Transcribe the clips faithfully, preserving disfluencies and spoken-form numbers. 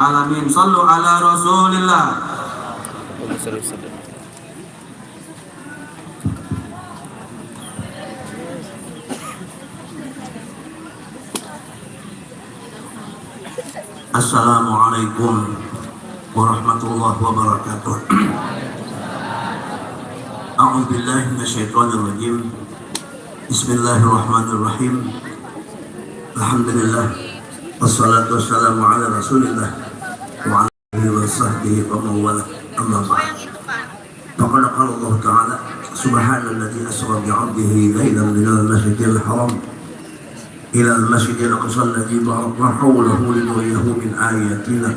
alamin. Sallu ala Rasulillah. Assalamualaikum warahmatullahi wabarakatuh. A'udzubillahi minasyaitonirrajim. Bismillahirrahmanirrahim. Alhamdulillah. Wassalatu wassalamu ala Rasulillah wa ala alihi wa sahbihi wa mawala. Amma ba'd. Faqad qala Allah Ta'ala, subhanalladzi asra bi'abdihi lailan minal masjidil haram ilal masjidil aqsa alladzi barakna haulahu linuriyahu min ayatina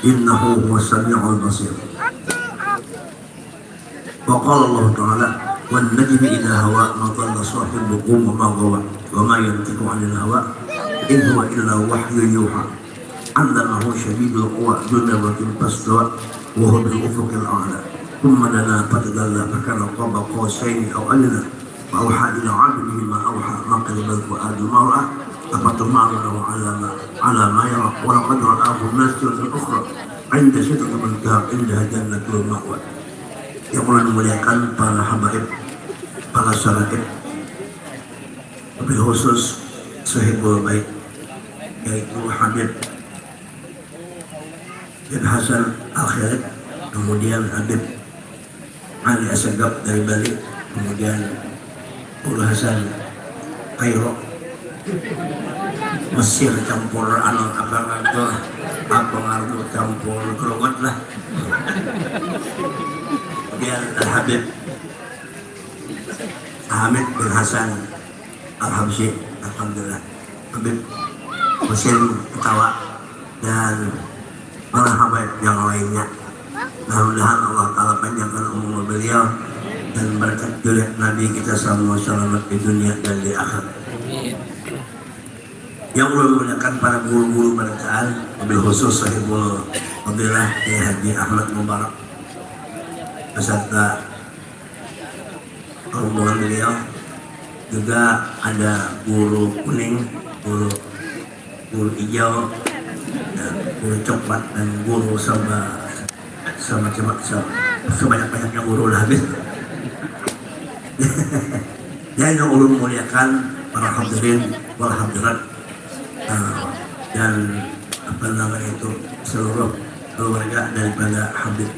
innahu huwas sami'ul basir. Wa qala Allah Ta'ala, wan najmi idza hawa ma dhalla sahibukum wa ma ghawa wa ma yantiqu 'anil hawa in huwa illa wahyun yuha. Allamahu syadidul quwa dzu mirratin fastawa wa huwa bil ufuqil a'la. Tsumma dana fatadalla fakana qaba qausaini aw adna fa auha ila 'abdihi ma auha ma kadzabal fuadu ma ra'a afatumarunahu 'ala ma 'ala ma yara wa laqad ra'ahu nazlatan ukhra 'inda sidratil muntaha 'indaha jannatul ma'wa. Yang ulun muliakan para habaib, para salaib, wabil khusus sahibul bait, yaitu Habib Habib Hasan Al Khalid, kemudian Habib Ali Assegaf dari Bali, kemudian Guru Hasan Kairo, Mesir campur anu apa ngarannya, apa ngarannya, campur gerungut lah. Kemudian Al Habib Hamid bin Hasan Al Habsyi, alhamdulillah. Habib Husin Ketawa dan para habaib yang lainnya. Mudah-mudahan Allah Ta'ala panjangkan umur beliau dan berkat juliat Nabi kita semua selamat di dunia dan di akhirat. Yang ulun muliakan para guru-guru barataan, wabil khusus sahibul fadilah Kiai Haji Ahmad Mubarak beserta rombongan beliau, juga ada guru kuning, guru guru hijau, ya, guru coklat dan guru sama sama sama sebanyak banyaknya guru lah habis. Ya, yang ulun muliakan para hadirin wal hadirat, eh, dan apa namanya itu, seluruh keluarga daripada Habib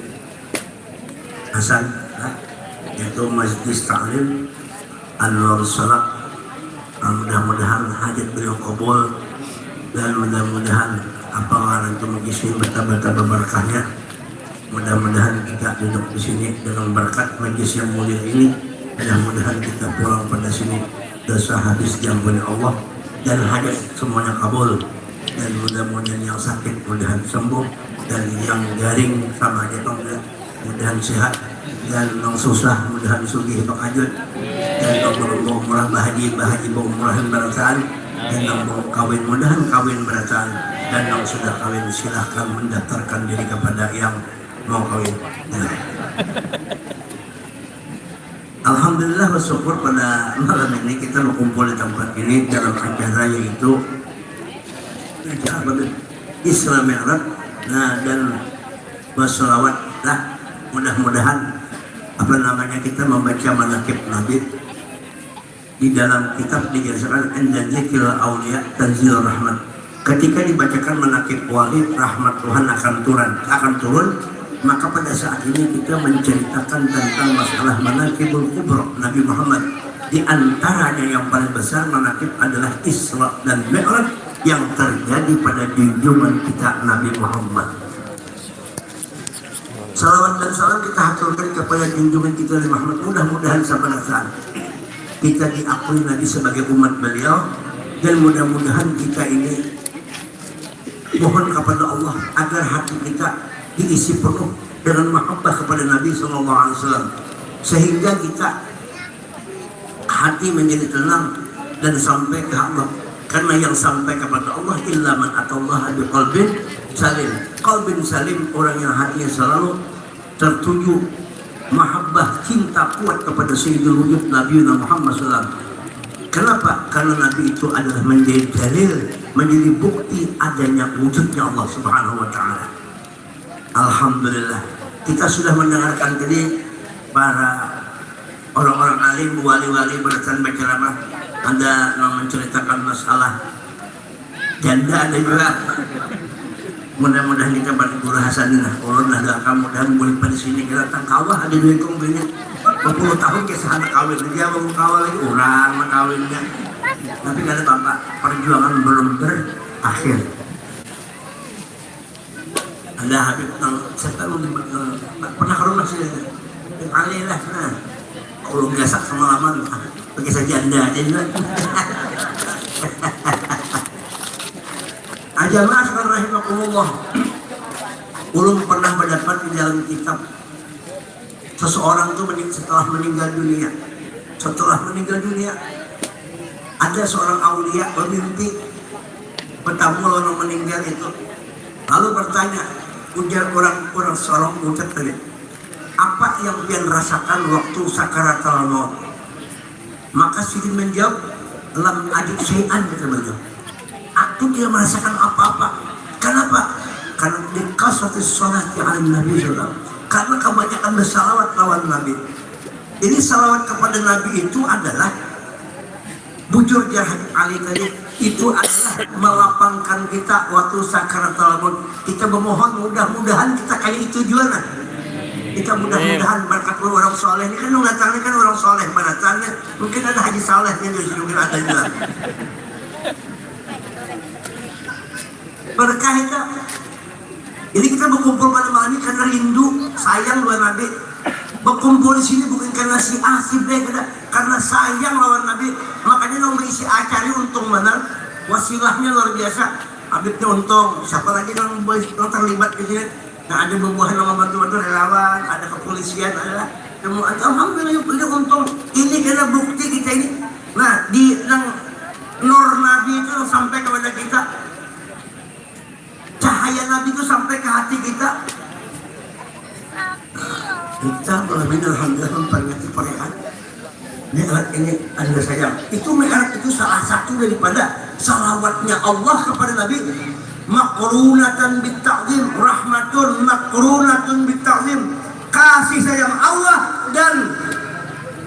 Hasan, nah, yaitu Majelis Taklim Anwar Salak. Nah, mudah-mudahan hajat beliau kabul dan mudah-mudahan apa ngaran itu, majelis ini bertambah-tambah berkahnya. Mudah-mudahan kita duduk di sini dengan berkat majelis yang mulia ini. Mudah-mudahan kita pulang pada sini dosa habis diampuni Allah dan hajat semuanya kabul. Dan mudah-mudahan yang sakit mudahan sembuh dan yang garing sama aja pang mudahan sehat, dan nang susah mudahan sugih bakajut, dan nang balum baumrah bahaji, bahaji baumrahan barataan, dan nang balum kawin mudahan kawin barataan, dan nang sudah kawin silahkan mendaftarkan diri kepada yang mau kawin. Nah. Alhamdulillah, bersyukur pada malam ini kita berkumpul di tempat ini dalam acara yaitu acara apa tu? Isra Mi'raj. Nah, dan berselawat lah. Mudah-mudahan apa namanya kita membaca manakib Nabi di dalam kitab dijelaskan inda zikir aulia tanzil rahmat. Ketika dibacakan manakib wali, rahmat Tuhan akan turun, akan turun. Maka pada saat ini kita menceritakan tentang masalah manakibul kubra Nabi Muhammad. Di antaranya yang paling besar manakib adalah Isra dan Mi'raj yang terjadi pada junjungan kita Nabi Muhammad. Salawat dan salam kita haturkan kepada junjungan kita Nabi Muhammad. Mudah-mudahan sabar kita diakui Nabi sebagai umat beliau, dan mudah-mudahan kita ini mohon kepada Allah agar hati kita diisi penuh dengan mahabbah kepada Nabi Sallallahu Alaihi Wasallam, sehingga kita hati menjadi tenang dan sampai ke Allah. Karena yang sampai kepada Allah illa man atallaha biqalbin salim. Qalbin salim, orang yang hatinya selalu tertuju mahabbah, cinta kuat kepada Sayyidul Wujud Nabi Muhammad sallallahu alaihi wasallam. Kenapa? Karena Nabi itu adalah menjadi dalil, menjadi bukti adanya wujudnya Allah Subhanahu wa Ta'ala. Alhamdulillah, kita sudah mendengarkan tadi para orang-orang alim, wali-wali beratan berceramah. Ada yang menceritakan masalah janda, ada juga. Mudah-mudahan kita pada guru Hasan lah, ulun lah doakan mudahan bulik pada sini kita tangkawa ada dua ikung bini. Berpuluh tahun kisah anak kawin dia, baru kawin lagi orang kawinnya. Tapi kada apa-apa, perjuangan belum berakhir. Ada Habib nang siapa nang, nang, nang pernah ke rumah sini, yang alih lah, nah, kalau biasa semalaman pakai saja anda aja juga. Aja mas rahimakumullah. Ulun pernah mendapat di dalam kitab seseorang tu setelah meninggal dunia, setelah meninggal dunia ada seorang aulia bermimpi bertamu lawan meninggal itu, lalu bertanya, ujar orang orang seorang budak tadi, apa yang pian rasakan waktu sakaratul maut? Maka sidin menjawab, lam ajid syai'an, kata beliau. Aku tidak merasakan apa-apa. Kenapa? Karena dikasrati sholati ala Nabi sallallahu. Karena kebanyakan bersalawat lawan Nabi. Jadi salawat kepada Nabi itu adalah bujur jahat Ali tadi itu adalah melapangkan kita waktu sakaratul maut. Kita memohon mudah-mudahan kita kali itu juga nah. Kita mudah-mudahan berkat orang soleh ini kan datang ini kan orang soleh datangnya. Mungkin ada Haji Saleh yang juga mungkin ada juga. Berkah itu. Jadi kita berkumpul pada malam ini karena rindu, sayang lawan Nabi. Berkumpul di sini bukan karena si A, si B, kada. Karena sayang lawan Nabi. Makanya nang berisi acara untung benar. Wasilahnya luar biasa. Habibnya untung. Siapa lagi nang, nang terlibat di sini? Nah, ada bubuhan nang membantu-bantu relawan, ada kepolisian, ada semua. Alhamdulillah, ini untung. Ini kena bukti kita ini. Nah, di nang nur Nabi itu sampai kepada kita. Cahaya Nabi itu sampai ke hati kita. Kita malam ini alhamdulillah memperingati perayaan Mi'raj ini, anda sayang. Itu Mi'raj itu salah satu daripada salawatnya Allah kepada Nabi. Makrunatan bit ta'zim, rahmatun makrunatan bit ta'zim. Kasih sayang Allah dan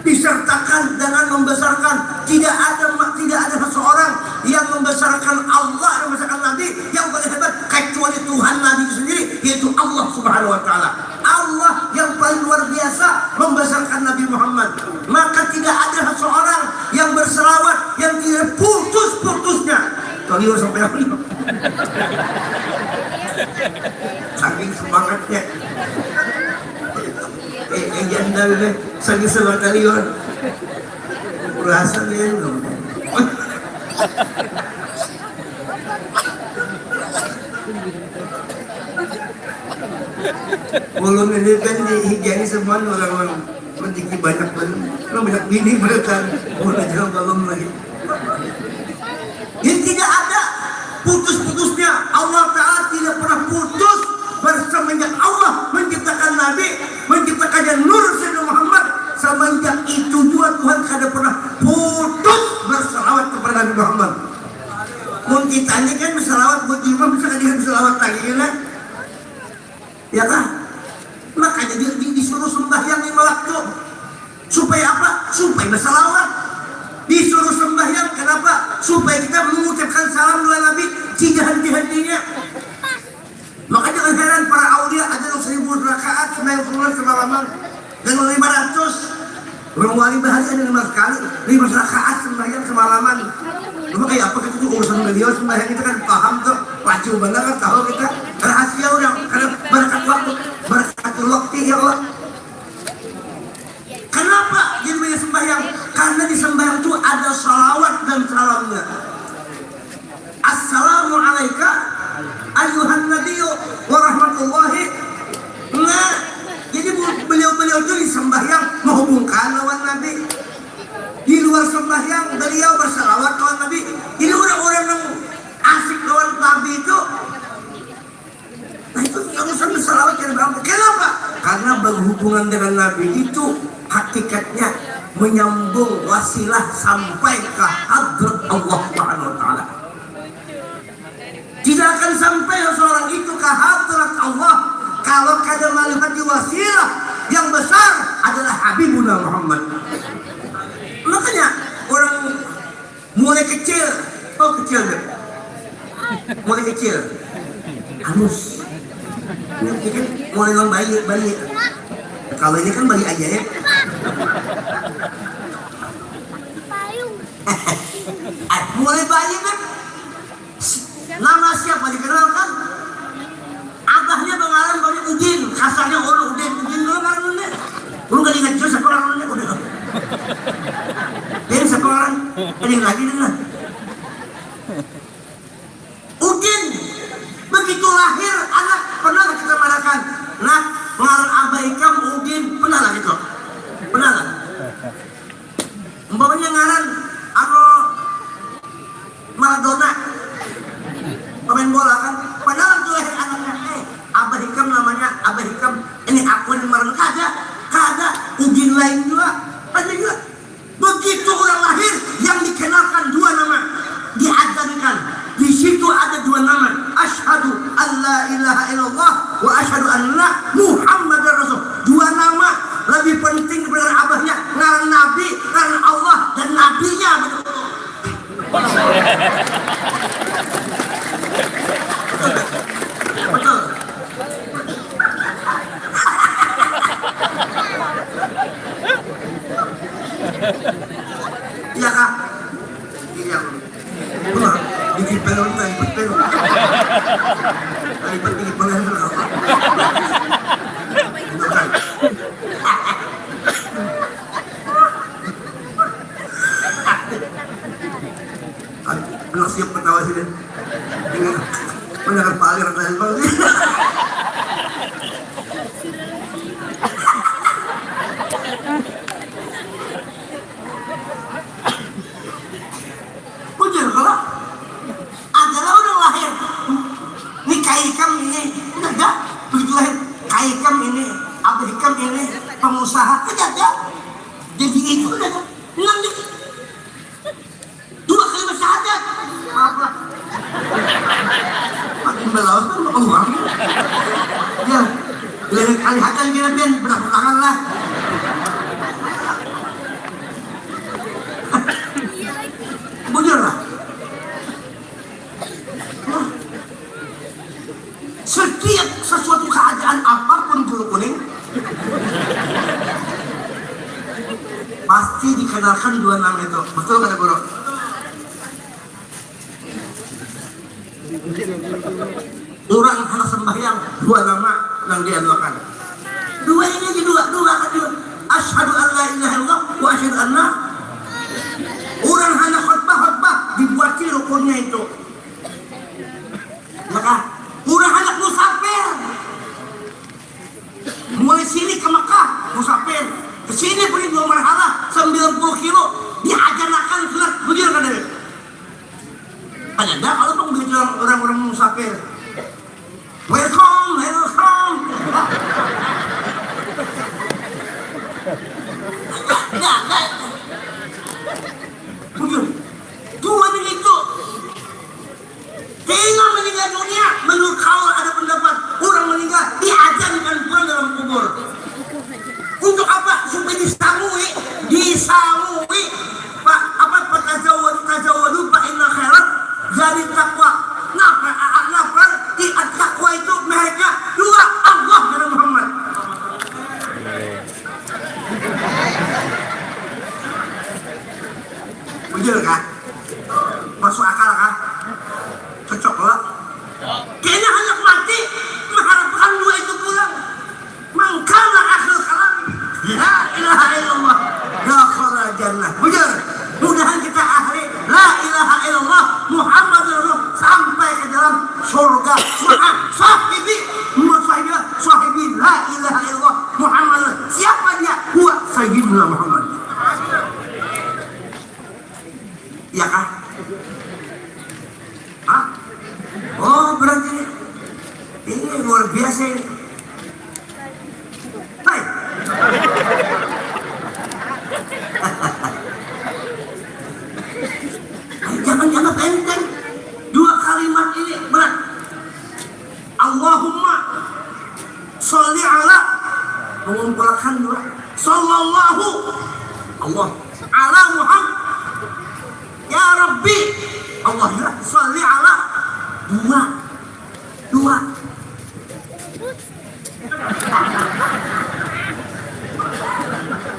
disertakan dengan membesarkan. Tidak ada tidak ada seseorang yang membesarkan Allah, membesarkan Nabi yang paling hebat kecuali Tuhan Nabi itu sendiri, yaitu Allah Subhanahu wa Ta'ala. Allah yang paling luar biasa membesarkan Nabi Muhammad. Maka tidak ada seseorang yang berselawat yang tidak putus-putusnya. Kalian sampai apa? Saking semangatnya. Eh, eh, janda deh. Saking semangat kalian. Rasa deh. Ulun ini kan di hijani semua orang-orang rezeki banyak banget. Orang banyak bini beratan. Ulun aja belum lagi. Jadi tidak ada putus-putusnya. Allah Ta'ala tidak pernah putus bersemenjak Allah menciptakan Nabi, menciptakan Nur Sayyidina Muhammad. Semenjak itu juga Tuhan kada pernah putus berselawat kepada Nabi Muhammad. Mun kita ini kan berselawat buat imam, bisa kada berselawat lagi kan? Ya kan? Makanya di, di, disuruh sembahyang lima waktu. Supaya apa? Supaya berselawat. Disuruh sembahyang, kenapa? Supaya kita mengucapkan salam dua Nabi, tidak henti-hentinya. Makanya jangan heran para aulia ada yang seribu rakaat sembahyang sunnah semalaman. Dan lima ratus. Orang wali bahari ada lima sekali, lima rakaat sembahyang semalaman. Cuma kayak apa kita tuh urusan beliau sembahyang kita kan paham tuh, wajib benar kan tahu kita rahasia orang karena berkat waktu, berkat waktu ya Allah. Kenapa jadi banyak sembahyang? Karena di sembahyang itu ada salawat dan salamnya. Assalamualaikum ayuhan nabiyyu warahmatullahi. Nah, jadi beliau-beliau itu di sembahyang menghubungkan lawan Nabi. Di luar sembahyang beliau bersalawat lawan Nabi. Jadi orang-orang yang asik lawan Nabi itu Nah itu urusan bersalawat yang gampang. Kenapa? Karena berhubungan dengan Nabi itu hakikatnya menyambung wasilah sampai ke hadrat Allah Subhanahu wa Ta'ala. Tidak akan sampai seorang itu ke hadrat Allah kalau kada melihat wasilah yang besar adalah Habibuna Muhammad. Makanya orang mulai kecil, oh kecil deh, mulai kecil, halus. Ini kan mulai nang bayi, bayi. Kalau ini kan bayi aja ya. Mulai bayi kan. Nama siapa dikenalkan? Abahnya berngaran Bani Udin, kasarnya orang Udin, Udin dulu ngaran mana? Belum kali ingat juga siapa ngaran mana, Udin. Dia siapa ngaran? Ada lagi nih lah. Udin, begitu lahir anak pernah kita marakan. Nah, ngaran abah ikam Udin, pernah lah gitu. Pernah lah. Umpamanya ngaran anu Maradona, pemain bola kan, padahal tuh lahir anaknya, eh, abah ikam namanya abah ikam, ini aku yang Maradona, kada, kada, Udin lain juga, ada juga. Begitu orang lahir yang dikenalkan dua nama, diadankan di situ ada dua nama, asyhadu an la ilaha illallah wa asyhadu anna Muhammadar Rasul. Dua nama lebih penting daripada abahnya, ngaran Nabi, ngaran Allah, dan nabinya. Betul. Iya kak. Iya. Wah, di kipel udah ikut pel. Ikut di kipel yang sudah. Bukan. Anak siap ketawa sini. Dengar, mendengar palir dan bang. Bujur kalau adalah orang lahir. Ini kai ikam ini, udah dah. Begitu lahir, kai ikam ini, abah ikam ini, pengusaha, udah dah. Jadi itu udah dah. Nanti dua kalimat syahadat. Apa? Makin belawas kan makan uang. Ya, lihat kali hakan kira pian berapa tangan lah. Bujur lah. Setiap sesuatu keadaan apapun Guru Kuning pasti dikenalkan dua nama itu. Betul kata Guru? Orang hendak sembahyang, dua nama nang dianuakan. Dua ini aja dua, dua aja dua. Asyhadu an la ilaha illallah wa asyhadu anna. Orang hendak khutbah, khutbah dibuati rukunnya itu. Maka orang hendak musafir. Mulai sini ke Mekah, musafir. Ke sini pergi dua marhalah, sembilan puluh kilo, diajanakan sunat bujur kada? Kada ada kalau pang begitu orang, orang-orang musafir. Welcome, welcome. Kada ada. Bujur. Dua begitu. Tinggal meninggal dunia, menurut kaul ada pendapat, orang meninggal diajankan pulang dalam kubur. Untuk apa? Supaya disamui, disamui. Pak, apa, "Fatazawwadu, tazawwadu, fa inna khairat zadi taqwa." Nah, a-, a-, nah, berarti at-taqwa itu mereknya dua, Allah dan Muhammad. Bujur kah? Masuk akal kah? Cocok lah. Kena handak mati mengharapkan dua itu pulang. Mangkana akhir kalam, la ilaha illallah, dakhala jannah. Bujur. Mudahan kita akhiri la ilaha illallah Muhammad Rasul sampai ke dalam surga. Maha sahibi, maha sahibi, sahibi la ilaha illallah Muhammad. Siapa dia? Huwa Sayyidina Muhammad. Ya kah? Hah? Oh, berarti ini luar biasa ini. Hai. Mengumpulkan dua. Sallallahu Allah ala Muhammad. Ya Rabbi, Allah ya, salli ala dua. Dua.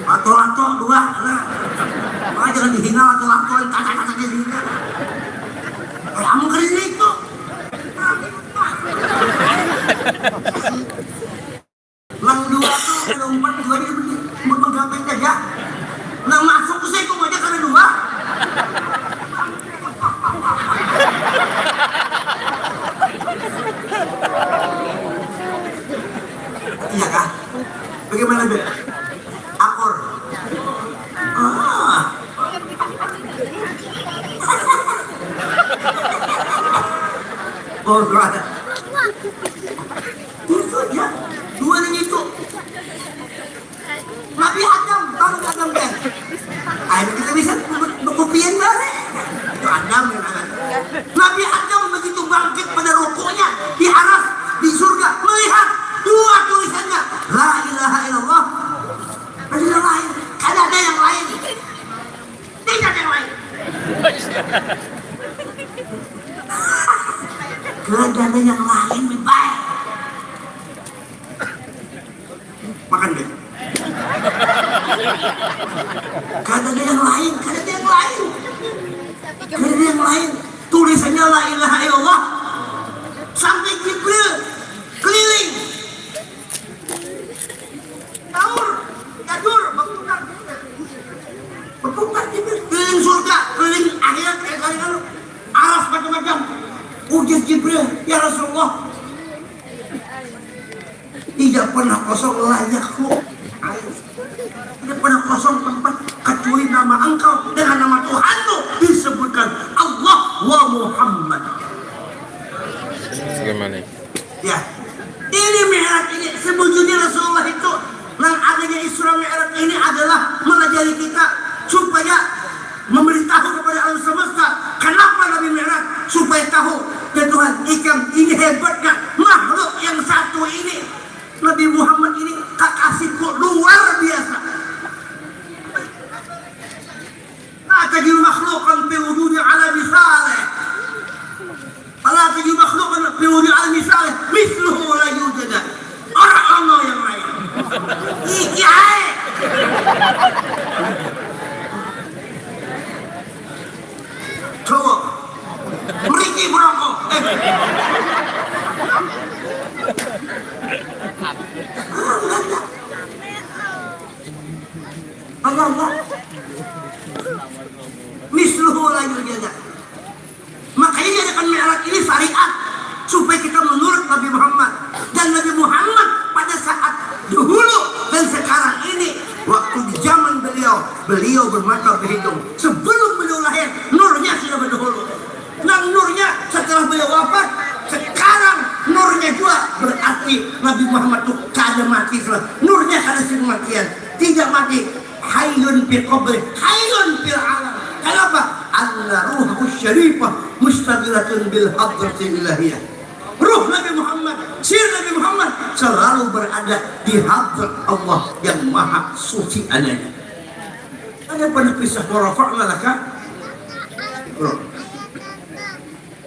Lato-lato dua. Nah. Makanya jangan dihina lato-lato, kata-kata dihina. Kayak kamu kering itu. Nang dua tu kada umpat jua di, menggapai saja. Nang masuk tu saya aja kada dua. Iya kah? Bagaimana, Beb? Akur. Ah. Oh, dua. Itu aja. Dua nang itu. Nabi Adam, tahu Adam kan? Ayo kita bisa be-, bekupian bareng. Itu Adam yang akan. Nabi Adam begitu bangkit pada rukuknya di aras, di surga, melihat dua tulisannya, La ilaha illallah. Ada yang lain. Kada ada yang lain. Tidak ada yang lain. Kada ada yang lain, baik. Makan deh. Kada ada yang lain, kada ada yang lain. Kada ada yang lain. Tulisannya La ilaha illallah. Sampai Jibril keliling. Taur, tadur, berputar. Berputar Jibril keliling surga, keliling akhirat, keliling alam. Aras macam-macam. Ujar Jibril, "Ya Rasulullah, tidak pernah kosong layakmu. Tidak pernah kosong tempat kecuali nama engkau dengan nama Tuhanmu disebutkan, Allah wa Muhammad." Bagaimana? Ya, ini Mi'raj ini, sebujurnya Rasulullah itu, nang adanya Isra Mi'raj ini adalah mengajari kita supaya memberitahu kepada alam semesta kenapa Nabi Mi'raj, supaya tahu, ya Tuhan, ikam ini hebatnya makhluk yang satu ini, Nabi Muhammad ini kakasihku luar biasa. La tajidu makhluqan fil wujudi ala misalih. Wa la tajidu makhluqan fil wujudi ala misalih. Misluhu la yujad. Ora ono yang lain. Iki ae. Coba. Mriki berokok. Eh. Ada, ada. Misluhu la yujad. Makanya diadakan Mi'raj ini syariat supaya kita menurut Nabi Muhammad. Dan Nabi Muhammad pada saat dahulu dan sekarang ini, waktu di zaman beliau, beliau bermata berhidung. Sebelum beliau lahir, nurnya sudah berdahulu. Nang nurnya setelah beliau wafat, sekarang nurnya juga, berarti Nabi Muhammad tuh kada mati, sudah. Nurnya kada sing matian, tidak mati. Hayyun fi qabri, hayyun fil alam. Kenapa? Anna ruhahu syarifah mustaghilatun bil hadratil ilahiyah. Ruh Nabi Muhammad, sir Nabi Muhammad selalu berada di hadrat Allah yang maha suci adanya. Ada pada kisah wa rafa'na laka. Bro.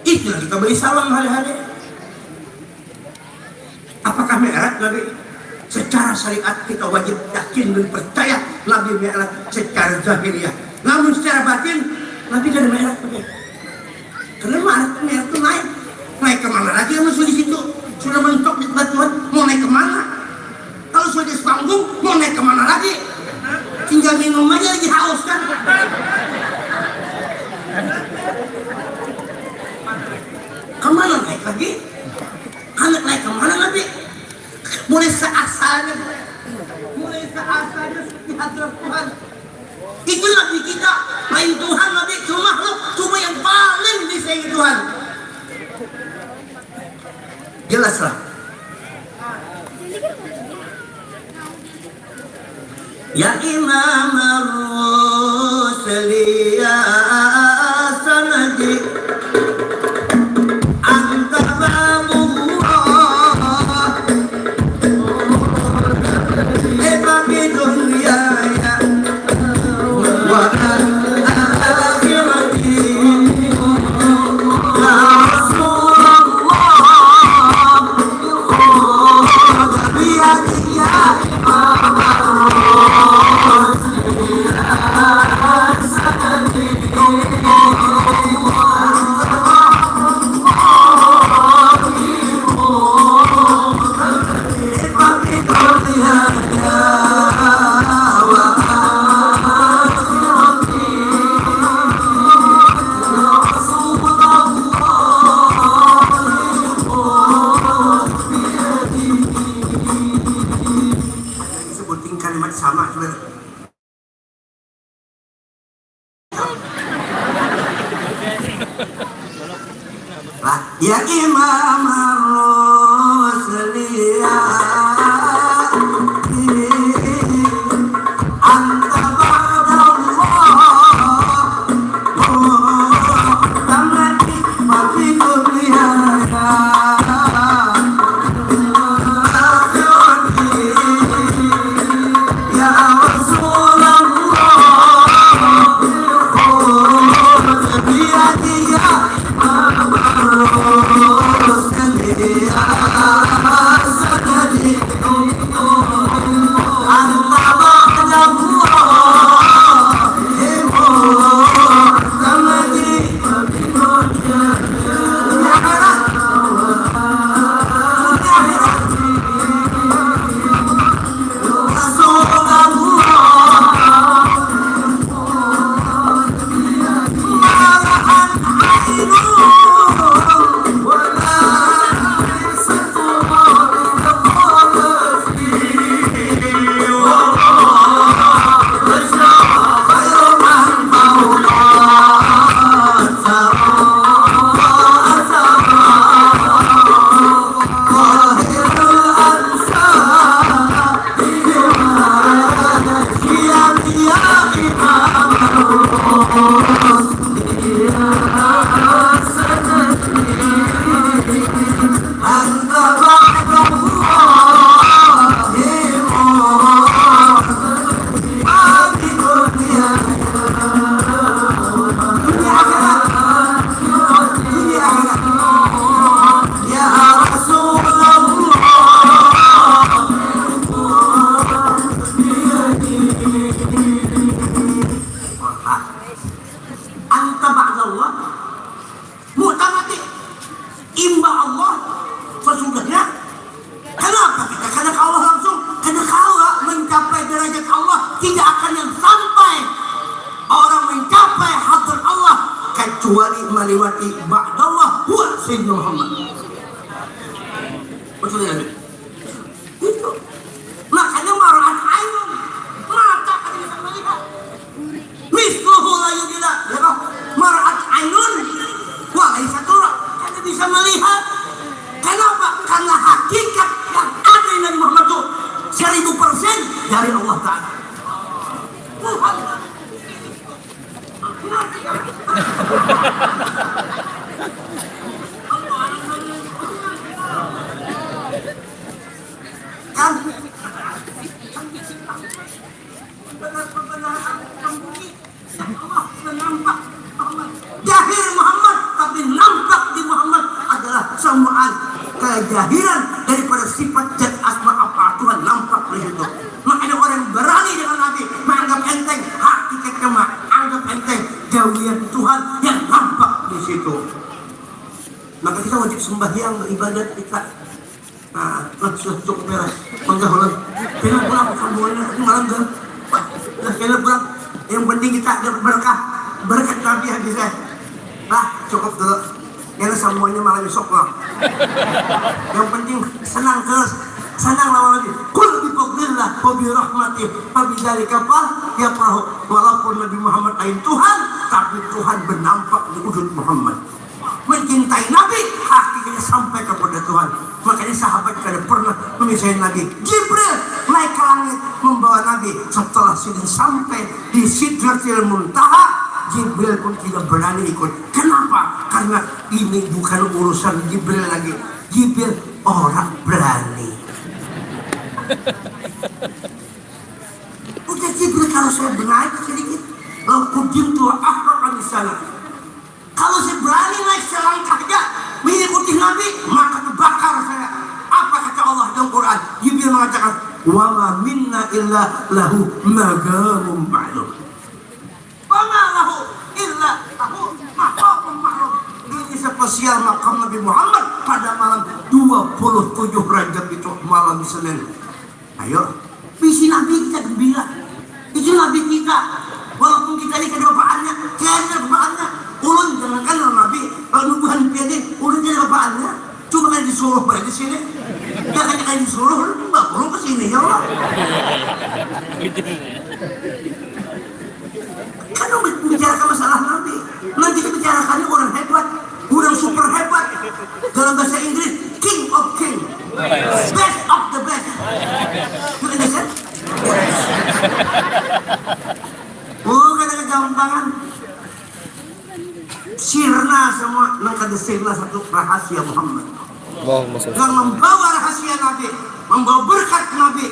Itulah kita beri salam hari-hari. Apakah Mi'raj Nabi? Secara syariat kita wajib yakin dan percaya Nabi Mi'raj secara zahiriah. Namun secara batin, Nabi kada Mi'raj Nabi. Karena Mi'raj, Mi'raj itu naik. Naik kemana lagi yang sudah di situ? Sudah mentok di tempat Tuhan, mau naik kemana? Kalau sudah di panggung, mau naik kemana lagi? Tinggal minum aja lagi haus kan? Kemana naik lagi? Anak naik kemana Nabi? Mulai seasalnya, mulai seasalnya di hadirat Tuhan. Itu Nabi kita, lain Tuhan Nabi, cuma makhluk, cuma yang paling disayangi Tuhan. Jelas lah. Ya Imam Ar-Rusli ya Sanadi, anta babullah. liwati ba'dallah huwa Sayyidina Muhammad. Betul ya? Itu. Makanya maraat ainun. Mata kada bisa melihat. Misluhu la yudila. Ya toh? Maraat ainun. Wa laisa tura. Kada bisa melihat. Kenapa? Karena hakikat yang ada di Nabi Muhammad itu seribu persen dari Allah Ta'ala. Tuhan. Kan? Benar-benar sembunyi. Allah nampak Muhammad. Jahir Muhammad, tapi nampak di Muhammad adalah semua kejahiran daripada sifat dan asma apa Tuhan nampak di situ. Makanya orang berani dengan Nabi menganggap enteng hakikatnya mah, anggap enteng gawian Tuhan yang nampak di situ. Maka kita wajib sembahyang, beribadat kita. Nah, nah, sudah cukup beres. Mangga ulang. Pina pulang sambungannya, ini malam dah. Wah, dah kena pulang. Yang penting kita dapat berkah. Berkat Nabi habis ya. Nah, cukup dulu. Kena sambungannya malam esok pulang. Yang penting senang terus. Senang lawan Nabi. Qul bi fadlillah wa bi rahmatih fa bidzalika fal yafrahu. Walaupun Nabi Muhammad lain Tuhan, tapi Tuhan bernampak di wujud Muhammad. Mencintai Nabi hakikatnya sampai kepada Tuhan. Makanya sahabat kada pernah memisahkan Nabi. Jibril naik ke langit membawa Nabi. Setelah sidin sampai di Sidratil Muntaha, Jibril pun tidak berani ikut. Kenapa? Karena ini bukan urusan Jibril lagi. Jibril orang berani. Udah Jibril kalau saya berani sedikit, lau kudin tua apa di sana. Kalau saya berani naik selangkah aja mengikuti Nabi, maka terbakar saya. Apa kata Allah dalam Quran? Jibril mengatakan, wa ma minna illa lahu maqamun ma'lum. Wa ma lahu illa lahu maqamun ma'lum. Ini spesial makam Nabi Muhammad pada malam dua puluh tujuh Rajab itu, malam Senin. Ayo, bisi Nabi kita gembira. Itu Nabi kita. Walaupun kita ni kada bapaannya, kada bapaannya. Ulun jangankan lawan Nabi, lawan bubuhan pian ni, ulun kada bapaannya. Cuma kada disuruh bae di sini. Dah kada, kada disuruh, ulun bakurung ke sini, ya Allah. Kan membicarakan masalah Nabi. Nanti dibicarakannya orang hebat, orang super hebat. Dalam bahasa Inggris, king of king, best of the best. You understand? Oh, kada kegampangan. Sirna semua, nang kada sirna satu rahasia Muhammad. Allahumma shalli. Yang membawa rahasia Nabi, membawa berkat Nabi,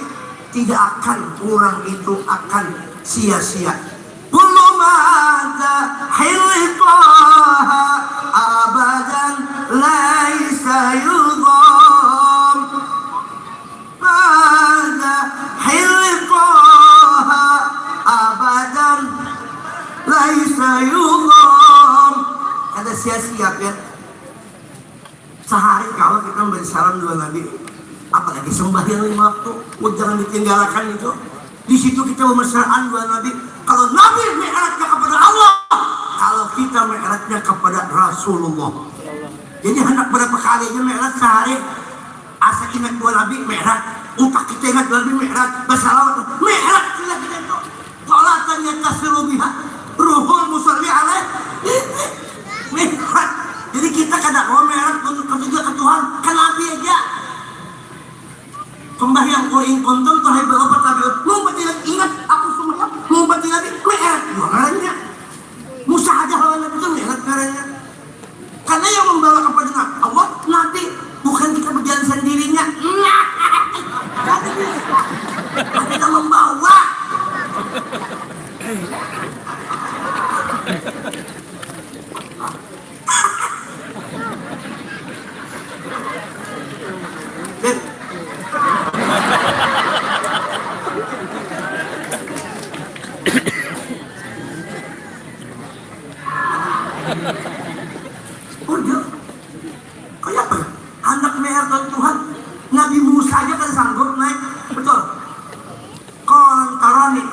tidak akan orang itu akan sia-sia. Kullu ma ada hilli Taha abadan laisa yudham. Ma ada hilli Taha abadan laisa yudham. Kada sia-sia, ya. Sahari kawa kita memberi salam dua Nabi, apalagi sembahyang lima waktu, oh, jangan ditinggalakan itu. Di situ kita bermesraan dua Nabi. Kalau Nabi mi'rajnya kepada Allah, kalau kita mi'rajnya kepada Rasulullah. Jadi hendak berapa kali aja mi'raj sehari, asa ingat dua Nabi mi'raj, utak kita ingat dua Nabi mi'raj, bersalawat mi'raj, kita itu. Sholatan yattasilu biha ruhul musalli alaih. Mi'raj. Jadi kita kada kawa mi'raj untuk ketiga ke Tuhan, ke Nabi aja. Sembahyang qul in kuntum tuhibbuna, tabi'un. Mun pati lagi ingat aku sembahyang, mun pati lagi mi'raj jua ngarannya. Musahadah lawan Nabi itu mi'raj ngarannya. Karena yang membawa kepada Allah, Nabi, bukan kita berjalan sendirinya. Nabi yang membawa. Oh, iya. Kayak apa ya? Handak mi'raj lawan Tuhan. Nabi Musa aja kada sanggup naik. Betul. Qala lan tarani.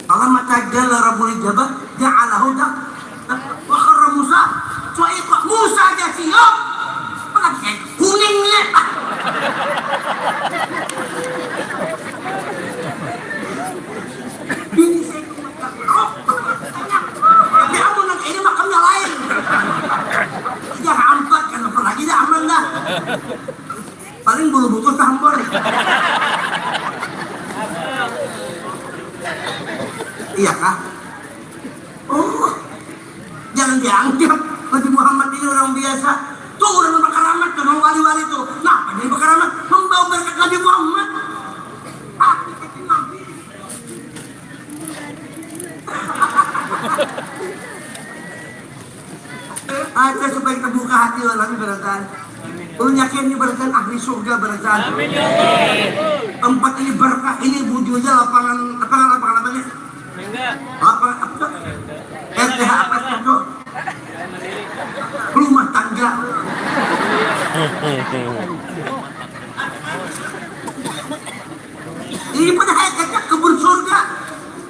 Falamma tajalla rabbuhu lil jabal ja'alahu dakkan. Wa kharra Siap. Pakai kuning nih. Bini saya ya, amun nang ini makamnya lain. Jangan ampat, kan apa lagi dah aman dah. Paling bulu butuh tambor. Iya kah? Oh, jangan dianggap Nabi Muhammad ini orang biasa. Tuh orang berkaramat tuh, orang wali-wali tuh. Nah, dia berkaramat membawa berkat Nabi Muhammad. Hakikat Nabi. Aja supaya kita buka hati lah, tapi barataan. Ulun yakin ini barataan ahli surga barataan. Tempat ini berkah, ini bujurnya lapangan, lapangan, lapangan apa nih? Apa, apa? R T H apa itu? Rumah tangga. Ini pada hakikatnya kebun surga.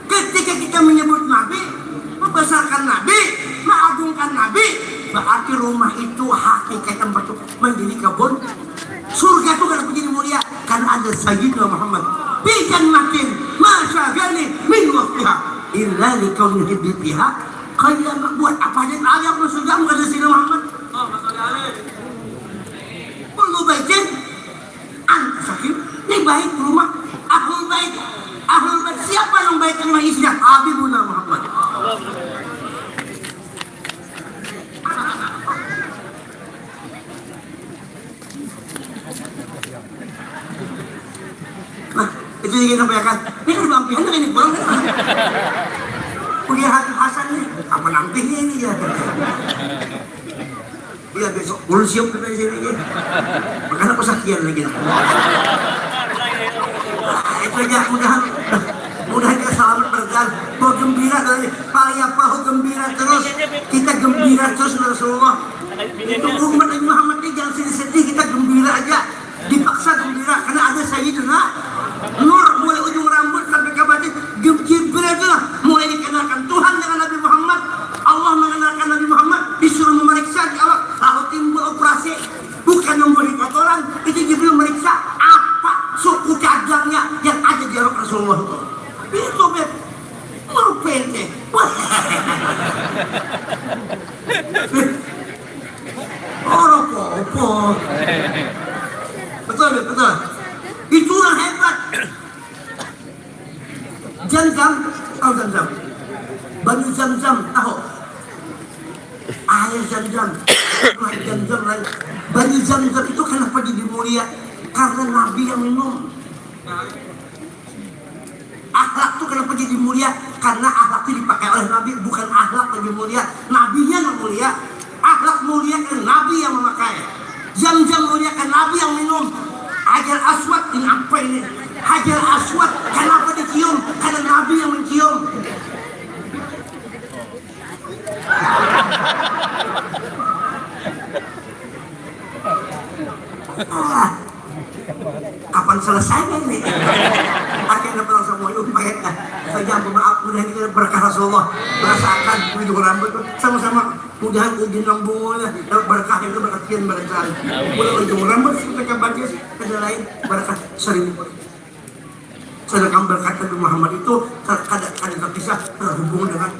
Ketika kita menyebut Nabi, membesarkan Nabi, mengagungkan Nabi, berarti rumah itu hakikat tempat itu menjadi kebun surga itu. Kenapa jadi mulia? Karena ada Sayyidina Muhammad. Bijan makin masya gani min waktiha illa likauni hibbi fiha. Kaya buat apa aja ada aku surga, bukan ada Sayyidina Muhammad. Perlu baca. Anta sakit, ni baik rumah. Ahlul bait. Ahlul bait siapa yang baik rumah isinya? Habibuna Muhammad. Nah, itu yang kita bayangkan. Ini kan bampihan ini pulang kan. Punya Hasan nih, apa nampingnya ini ya? Iya besok ulun siap kita di sini ya. Makanya aku sakian lagi. Nah, itu aja mudahan mudahan kita selamat berjalan. Bawa gembira dari paling apa gembira terus. Kita gembira terus Rasulullah. Itu umat Nabi Muhammad ini jangan sedih-sedih, kita gembira aja. Dipaksa gembira karena ada Sayyidina Nur mulai ujung rambut sampai ke batin. Jibril itu mulai dikenalkan Tuhan dengan Nabi Muhammad. Allah mengenalkan Nabi Muhammad, disuruh memeriksa di awal, lalu timbul operasi. Bukan membuat kotoran, itu Jibril meriksa apa suku cadangnya yang ada di awak Rasulullah itu. Itu bet, mau pendek. Orang apa? Betul, betul. Itulah hebat. Zam-zam, tahu Zam-zam? Banyu Zam-zam, tahu? Air Zam-zam, air Zam-zam lain. Banyu Zam-zam itu kenapa jadi mulia? Karena Nabi yang minum. Akhlak tuh kenapa jadi mulia? Karena akhlak tuh dipakai oleh Nabi, bukan akhlak lebih mulia, nabinya yang mulia. Akhlak mulia kan Nabi yang memakai. Zam-zam mulia kan Nabi yang minum. Hajar Aswad ini apa ini? Hajar Aswad kenapa dicium? Karena Nabi yang mencium. Ah, kapan selesainya ini? Akhirnya pulang semua itu pahit dah. Saya ampun maaf, mudah ini berkah Rasulullah. Merasakan ujung rambut tuh sama-sama mudahan ujung lambungnya dapat berkah itu berkah kian berkah. Mulai ujung rambut sampai ke batis ada lain berkah seribu. Sedangkan berkat Nabi Muhammad itu kada kada terpisah terhubung dengan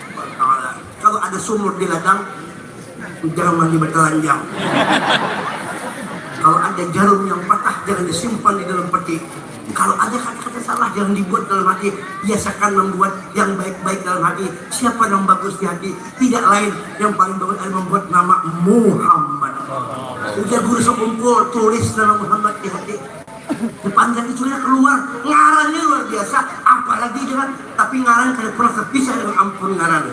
Allah Taala. Kalau ada sumur di ladang, jangan mandi bertelanjang. Kalau ada jarum yang patah, jangan disimpan di dalam peti. Kalau ada kata-kata salah, jangan dibuat dalam hati. Biasakan membuat yang baik-baik dalam hati. Siapa yang bagus di hati? Tidak lain, yang paling bagus adalah membuat nama Muhammad. Ujar guru sekumpul, tulis nama Muhammad di hati. Sepanjang itu dia keluar, ngarannya luar biasa, apalagi dengan, tapi ngaran kada pernah terpisah dengan ampun ngaran.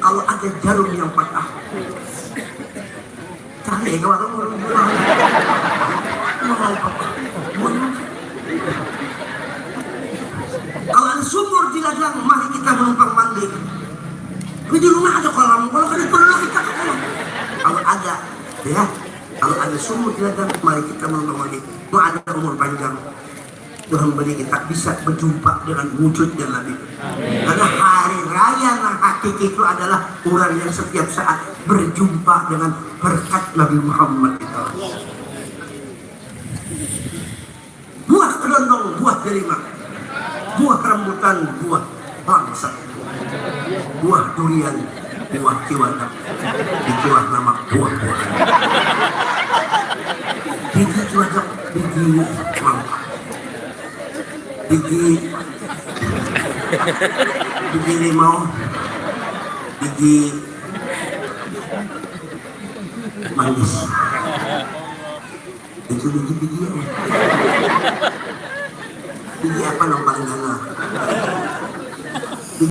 Kalau ada jarum yang patah, cari ya kawan orang orang. Kalau ada sumur di ladang, mari kita menumpang mandi. Di rumah ada kolam, kalau kada perlu kita ke kolam. Kalau ada, ya, kalau ada sumur di ladang, mari kita menumpang mandi. Mau ada umur panjang. Tuhan beri kita bisa berjumpa dengan wujudnya Nabi. Karena hari Kaya nang hakiki itu adalah orang yang setiap saat berjumpa dengan berkat Nabi Muhammad itu. Buah kedondong, buah delima, buah rambutan, buah langsat, buah durian, buah ciwadak, dikiwah nama buah-buahan. Biji ciwadak, biji mangka, biji biji limau, biji manis. Itu biji biji ya. Biji apa nang paling ganal?